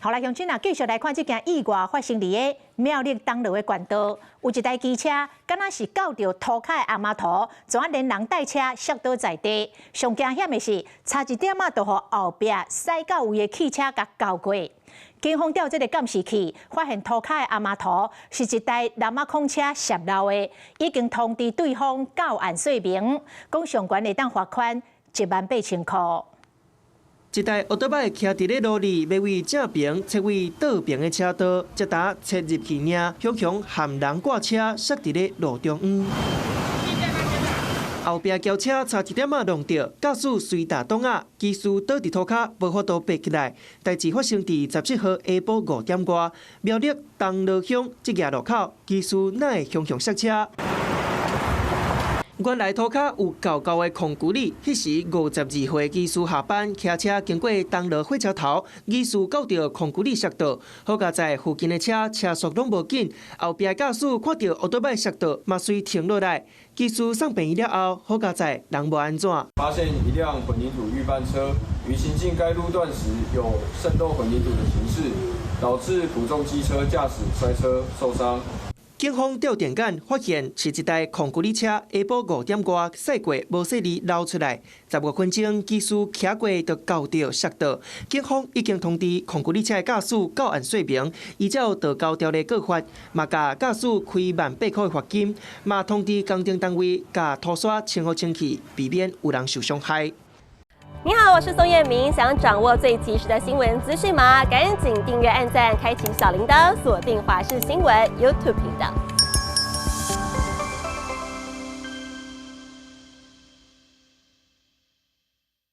好來，鄉親啊，繼續來看這件意外發生佇个苗栗東螺的縣道，有一台機車，敢若是到著塗跤的阿媽塗，怎啊連人帶車摔倒在地。上驚險的是，差一點仔就予後壁駛到位的汽車共鉤過。警方調這個監視器，發現塗跤的阿媽塗是一台南亞礦車攝漏的，已經通知對方到案說明，講上懸會當罰款18,000箍。一台歐多擺徛佇咧路裡，欲為正爿切為倒爿的車道，才拄切入去爾，雄雄含人掛車摔佇咧路中央。後壁轎車差一點仔挵著，駕駛隨踏擋仔，機師倒佇塗跤，無法度爬起來。代誌發生佇17號下晡5點外，苗栗東螺鄉這个路口，機師哪會雄雄摔車？原來塗跤有厚厚的空龜里，彼時52歲技師下班，騎車經過東螺火車頭，疑似到著空龜里摔倒。好佳哉附近的車車速攏無緊，後壁駕駛看著歐多擺摔倒，嘛隨停落來。技師送病院了後，好佳哉人無按怎。發現一輛混凝土預拌車於行進該路段時有滲漏混凝土的情勢，導致輔眾機車駕駛摔車受傷。警方調電眼發現是一台空龜里車，下晡5點外駛過，無細膩流出來。15分鐘，機師騎過就鉤著摔倒。警方已經通知空龜里車的駕駛到案說明，依照道交條例告發，嘛共駕駛開18,000箍的罰金，嘛通知工程單位共塗沙清好清氣，避免有人受傷害。你好，我是宋燕明，想掌握最及時的新聞資訊嗎？趕緊訂閱、按讚、開啟小鈴鐺，鎖定華視新聞 YouTube 頻道。